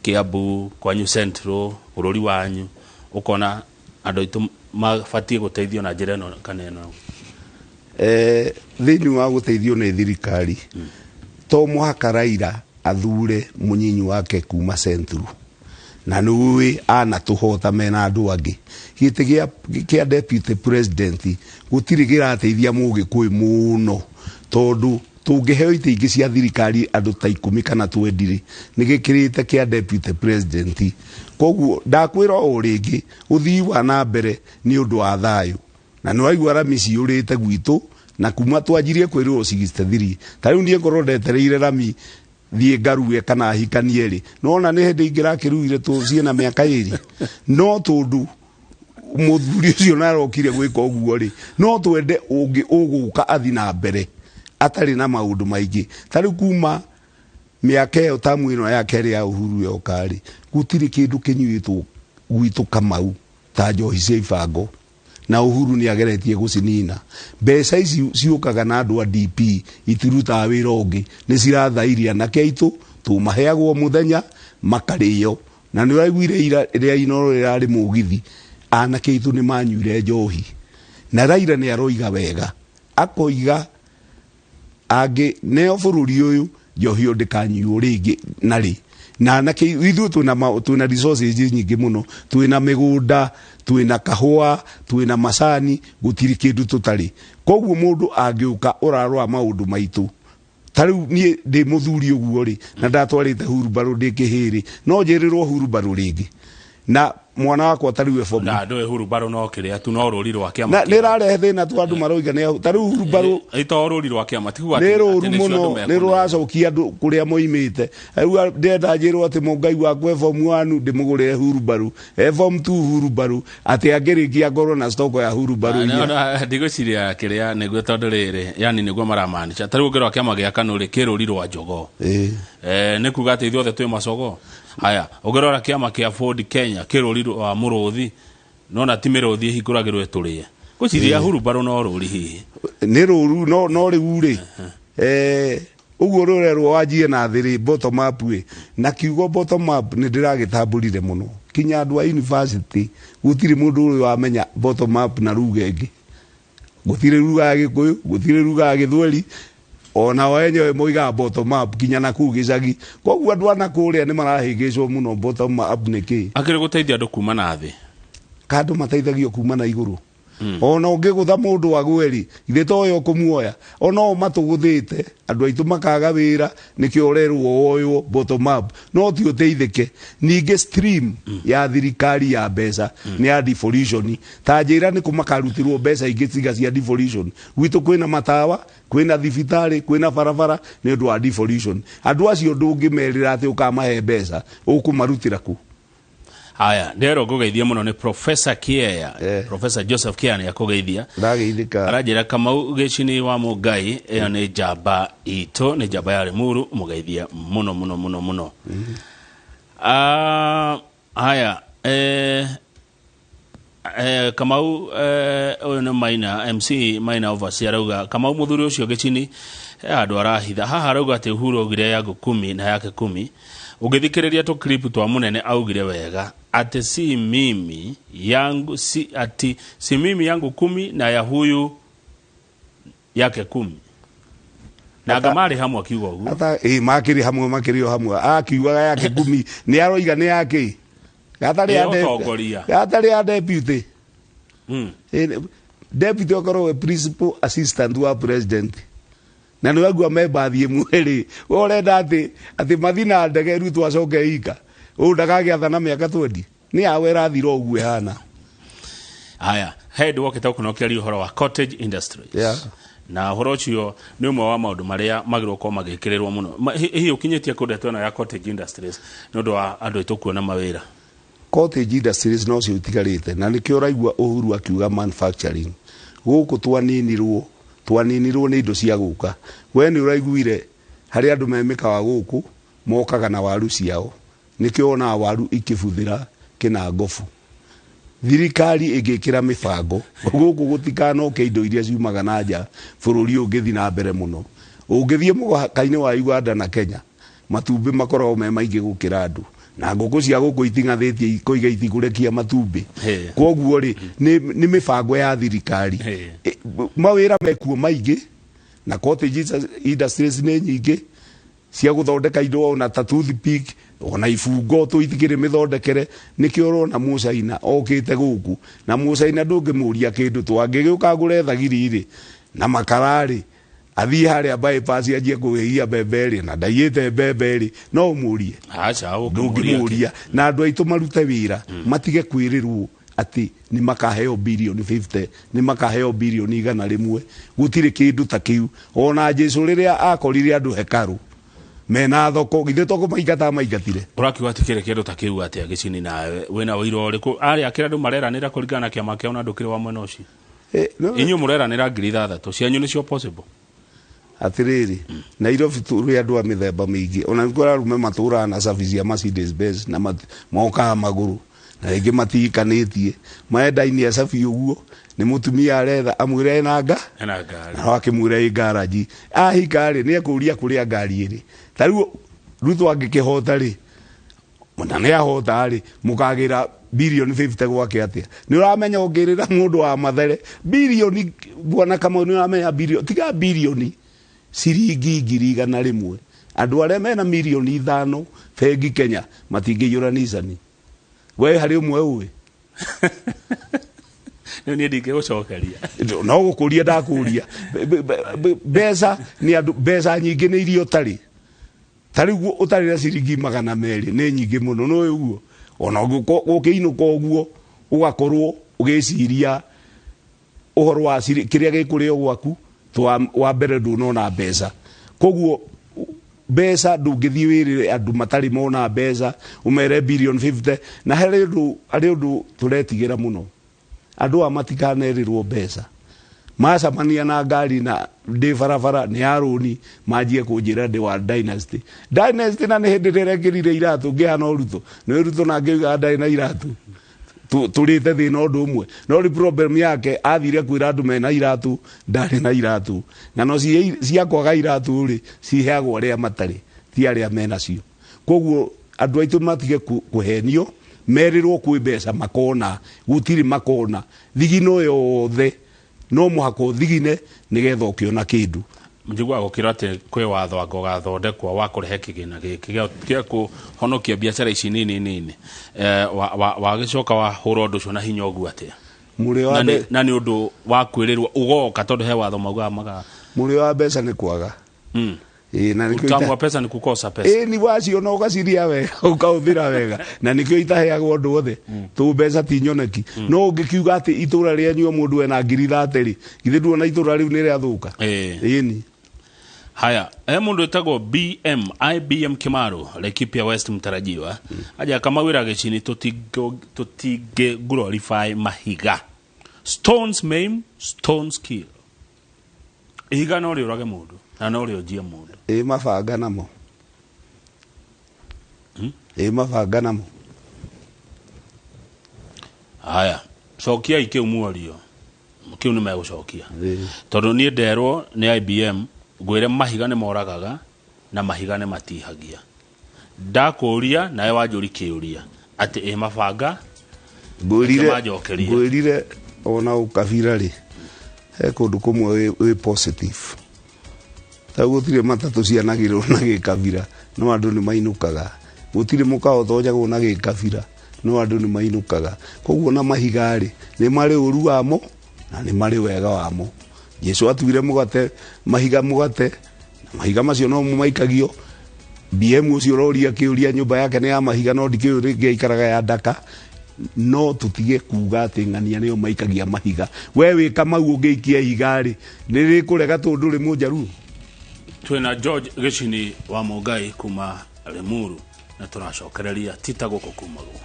Kiambu kwanyu, Central, bũrũri wanyu, ũkona andũ aitũ mabatiĩ gũteithio na njĩra ĩno kana ĩno? Thĩinĩ wa gũteithio nĩ thirikari, to mũhaka Raila athure mũnyinyi wake kuma Central, na nĩ ũĩ anatũhota mena andũ angĩ. Gĩtĩ kĩa deputy president gũtirĩ kĩrateithia Mũgĩkũyũ mũno, tondũ tũngĩheo itĩ ingĩ cia thirikari andũ ta 10 kana 20 rĩ, nĩ gĩkĩrĩte kĩa deputy president. Koguo ndakwĩra o rĩngĩ, ũthii wa na mbere nĩ ũndũ wa thayũ, na nĩ waigua rami ciyũrĩte gwitũ na kuma twanjirie kwĩrĩrwo 63. Ta rĩu niĩ ngorwo ndetereire rami thiĩ ngarue kana hikanie rĩ, nona nĩ hĩndĩ ingĩrakĩruire tũciĩ na mĩaka 2, no tondũ mũthuri ũcio narokire gwĩka ũguo rĩ, no twende ũngĩ ũgũka athi na mbere atarĩ na maũndũ maingĩ. Ta rĩu kuma mĩaka ĩyo tamu ĩno ya kerĩ ya Uhuru yoka rĩ, gũtirĩ kĩndũ kĩnyuĩtwo gwitũ Kamau ta njohi cia ibango, na Uhuru nĩ ageretie gũcinina. Mbeca ici ciũkaga na andũ a DP itirutaga wĩra ũngĩ, nĩ cirathairia anake aitũ, tũmaheagwo mũthenya makarĩo. Na nĩ ũraiguire ira rĩa Inoro rĩrarĩ mũgithi, anake aitũ nĩ manyuire njohi. Na Raila nĩ aroiga wega, akoiga angĩ neo bũrũri ũyũ njohi ĩyo ndĩkanyuo rĩngĩ. Na rĩ na anake ithuĩ twĩna resources nyingĩ mũno, twĩna mĩgũnda, twĩna kahũa, twĩna macani, gũtirĩ kĩndũ tũtarĩ. Koguo mũndũ angĩũka ũrarora maũndũ maitũ, ta rĩu niĩ ndĩ mũthuri ũguo rĩ, na ndatwarĩte hurumbarũ ndĩ kĩhĩrĩ, no njĩrĩrwo hurumbarũ rĩngĩ na mwana wakwa ta rĩu e form Na ndũĩ hurumbarũ no kĩrĩa tu no rũri rwa kĩama. Na nĩ ĩrarehe thĩna tu, andũ maroiga nĩ ta rĩu hurumbarũ. Ito rũri rwa kĩama ti kuga nĩ atĩ rũru atĩ nĩcio mũno andũ nĩ mekũneo. Rũracokia andũ kũrĩa moimĩte. Rĩu ndĩrenda njĩrwo atĩ mũngai wakwa e form 1 ndĩmũgũrĩre hurumbarũ, e form 2 hurumbarũ, atĩ angĩrĩkia ngorwo na stoko ya hurumbarũ inya. Ndigwĩciria kĩrĩa nĩguo, tondũ rĩrĩ yani nĩguo maramaanisha. Ta rĩu ũngĩrora kĩama gĩa KANU rĩ, kĩ rũri rwa jogoo. Nĩ kuga atĩ ithuothe twĩ macogo. Haya, ũngĩrora kĩama kĩa Ford Kenya, kĩ rũri rwa mũrũthi, nona ti mĩrũthi ĩhingũragĩrwo ĩtũrĩe. Ngwĩciria hurumbarũ no rũri hihi. Nĩ rũru, no rĩu rĩ, ũguo rũrerwo wanjie na thĩ rĩ, bottom up ĩ, na kiugo bottom up nĩ ndĩragĩtambũrire mũno kinya andũ a university. Gũtirĩ mũndũ ũrĩ wamenya bottom up na ruga ĩngĩ, gũtirĩ ruga ya Gĩkũyũ, gũtirĩ ruga ya Gĩthweri, ona o enyewe moigaga bottom up kinya na kũu gĩcagi. Koguo andũ ana kũrĩa nĩ marahĩngĩcwo mũno. Bottom up nĩ kĩ? Akĩrĩ gũteithia andũ kuma na thĩ. Kandũ mateithagio kuma na igũrũ. Ona ũngĩgũtha mũndũ agwe rĩ, ithe to ũyũ ũkũmuoya, ona o matũgũthĩte andũ aitũ makaga wĩra, nĩkĩo ũrerwo woywo bottom up no ti ũteithĩke. Ningĩ stream ya thirikari ya mbeca nĩ ya devolution. Ta njĩra nĩ kũ makarutirwo mbeca ingĩ tiga cia devolution? Gwitũ kwĩna matawa, kwĩna thibitarĩ, kwĩna barabara nĩ ũndũ wa devolution. Andũ acio ndũngĩmerĩra atĩ ũkamahe mbeca, ũkũmarutĩra kũ? Haya, ndero ngũgeithia mũno nĩ Professor Kiea. Professor Joseph Kiea nĩ akũgeithia. Ndageithĩka. Aranjĩra Kamau Gĩcini wa Mũngai ĩyo nĩ njamba itũ, nĩ njamba ya Limuru, mũgeithie mũno mũno mũno mũno. Ah, haya, Kamau, ũyũ nĩ Maina MC Maina Overseer, arauga Kamau mũthuri ũcio Gĩcini he handũ arahitha haha. Arauga atĩ Uhuru augire yangu 10 na yake 10. Ũngĩthikĩrĩria tũ clip twa mũnene, augire wega atĩ si mimi yangu si, ati si mimi yangu 10 na ya huyu yake 10, na anga marĩ hamwe akiuga ũguo. Ata ĩ makĩrĩ hamwe, makĩrĩ o hamwe, akiugaga yake 10, nĩ aroiga nĩ yake gatarĩ ya Nĩ ũtongoria. Gatarĩ ya deputy. Deputy okorwo we principal assistant wa president na nĩ waigua membathi ĩmwe rĩ, we ũrenda atĩ mathi na ndege Ruto acoke ika ũũ ndagagĩathana mĩaka 20 nĩ yawe ĩrathira ũguo ĩhana. Haya, he ndå wokĩte gũkũ ũhoro wa cottage industries. Na ũhoro ũcio nĩ ũmwe wa maũndũ marĩa magĩrĩirwo gũkorwo magĩkĩrĩrwo mũno. Hihi ũkinyĩtie kũ ndeto ĩno ya cottage industries nĩ ũndũ wa andũ aitũ kuona mawĩra? Cottage industries no cio itigarĩte, na nĩkĩo ũraigua Uhuru akiuga manufacturing gũkũ. Twaninirwo nĩ indo cia gũka. We nĩ ũraiguire harĩ andũ me mĩkawa gũkũ mokaga na waru ciao, nĩkĩo wonaga waru ikĩbuthĩra kĩnangobu. Thirikari ĩngĩkĩra mĩbango gũkũ gũtikanoke indo iria ciumaga na nja, bũrũri ũngĩthi na mbere mũno. Ũngĩthiĩ mũhaka-inĩ wa Uganda na Kenya, Matumbĩ makoragwo me maingĩ gũkĩra andũ na ngũkũ cia gũkũ iting'athĩtie ikoiga itikũrekia matumbĩ. Koguo rĩ nĩ mĩbango ya thirikari. Mawĩra mekuo maingĩ na cottage industries nĩ nyingĩ cia gũthondeka indo ona ta toothpick ona ibungo tũitikĩrĩ mĩthondekere. Nĩkĩo ũrona Mũcaina okĩte gũkũ na Mũcaina ndũngĩmũria kĩndũ tu angĩgĩũka agũre thagiri rĩ na makara rĩ athiĩ harĩa bypass anjie kũhĩhia mbembe rĩ na ndaiyĩte mbembe rĩ no ũmũrie. Aca ndũngĩmũria. Na andũ aitũ marute wĩra matige kwĩrĩrwo atĩ nĩ makaheo bilioni 50 nĩ makaheo bilioni 100. Gũtirĩ kĩndũ ta kĩu. Ona Jesu rĩrĩa akorire andũ hekarũ mena thoko githĩ to kũmaingata maingatire. Ũrakiuga atĩ kĩrĩ kĩndũ ta kĩu atĩa Gĩchini nawe wĩna ũira ũrĩkũ arĩa akĩra andũ mareranĩra kũringana na kĩama kĩao na ndũkĩrĩ wa mwena ũcio? Inyuĩ mũreranĩra 6,000 cianyu nĩcio possible. Atĩrĩrĩ, Nairobi tũrĩ andũ a mĩthemba mĩingĩ ona nĩ kũrĩ arũme matũraga na cabi cia Mercedes Benz na mokaga magũrũ na rĩngĩ matihikanĩtie maendaine a cabi ũguo nĩ mũtumia aretha amwĩre ena nga ena ngari na akĩmwĩra ĩ ngaraji ahika rĩ nĩ ekũria kũrĩa ngari ĩrĩ. Ta rĩu Ruto angĩkĩhota rĩ na nĩ ahota rĩ mũkagĩra bilioni 50 gwake atĩa? Nĩ ũramenya ũngĩrĩra mũndũ wa Mathere bilioni bwana Kamau nĩ ũramenya bilioni tiga bilioni ciringi 100,000. Andũ arĩa mena milioni 5 bengi Kenya matingĩiyũra Nissan. We harĩ ũmwe ũĩ? Nĩ niĩ ndingĩgũcokeria. No gũkũria ndakũria. Mbeca nĩ andũ mbeca nyingĩ nĩ iria ũtarĩ. Ta rĩu ũtarĩ na ciringi 200 nĩ nyingĩ mũno nĩ ũguo. Ona ũkĩinũka ũguo ũgakorwo ũgĩciria ũhoro wa kĩrĩa gĩkũrĩo gwaku wa mbere ndũnona mbeca. Koguo mbeca ndũngĩthiĩ wĩrĩre andũ matarĩ mona mbeca ũmere bilioni 50 na harĩ ũndũ tũretigĩra mũno. Andũ aya matikanerĩrwo mbeca macamania na ngari na ndĩ barabara nĩ ya rũni manjie kũnjĩra ndĩ wa dynasty na nĩ hĩndĩ ndĩrekĩrire iratũ ngĩhana Ruto nĩ Ruto na ngĩuga ndarĩ na iratũ tũrĩte thĩna ũndũ ũmwe no rĩ problem yake athire kwĩra andũ mena iratũ ndarĩ na iratũ ng'ano cia kwaga iratũ rĩ ciheagwo arĩa matarĩ ti arĩa menacio. Koguo andũ aitũ matige kũhenio merĩrwo kwĩ mbeca makona gũtirĩ makona thigino yothe no mũhaka ũthigine nĩgetha ũkĩona kĩndũ. Njiguaga gũkĩra atĩ kwĩ watho anga ũgathondekwo wa kũrehe kĩgĩna gĩkĩ gĩa kũhonokia biacara ici nini nini wagĩcoka wahũra ũndũ ũcio na hinya ũguo atĩa? Na nĩ ũndũ wa kwĩrĩrwo ũgoka tondũ he watho maugaga maga mũrĩo wa mbeca nĩ kwaga. Na nĩkĩo utamu wa pesa ni kukosa pesa. Ni waciona ũgaciria wega ũkahũthĩra wega na nĩkĩo itaheagwo andũ othe tũ mbeca ti nyoneki. No ũngĩkiuga atĩ itũra rĩanyu o mũndũ ena 30,000 rĩ githĩ nduona itũra rĩu nĩ rĩathũka? Ĩni. Haya, he mũndũ wĩtagwo BM IBM Kimaru Laikipia West mtarajiwa aja kamawĩra Gĩchini tũtingĩ glorify mahiga. Stones maim, stones kill. Ihiga no rĩũrage mũndũ na no rĩonjie mũndũ. Ĩ mabanga namo. Ĩ mabanga namo. Haya, cokiai kĩu muorio. Kĩu nĩ megũcokia. Tondũ niĩ nderwo nĩ IBM ngwĩre mahiga nĩ moragaga na mahiga nĩ matihagia. Ndakũria nawe wanjũri kĩũria atĩ ĩ mabanga ngwĩrire ona ũkabira rĩ he kũndũ kũmwe wĩ positive. Ta gũtirĩ matatũ cianagĩrwo na gĩkabira no andũ nĩ mainũkaga. Gũtirĩ mũkawa ũtonyagwo na gĩkabira no andũ nĩ mainũkaga. Koguo na mahiga rĩ nĩ marĩ ũru wamo na nĩ marĩ wega wamo. Jesu atuire mũgate mahiga mũgate na mahiga macio no maikagio. BM ũcio ũroria kĩũria nyũmba yake nĩ ya mahiga no ndikĩũĩ rĩngĩ aikaraga ya ndaka. No tũtige kuga atĩ ng'ania nĩo maikagia mahiga. We wĩ Kamau ũngĩikia ihiga rĩ nĩ rĩkũrega tondũ ndũrĩ mũnjaruo. Twĩna George Gĩchini wa Mũngai kuma Limuru na tũracokereria tita gũkũ kumagwo.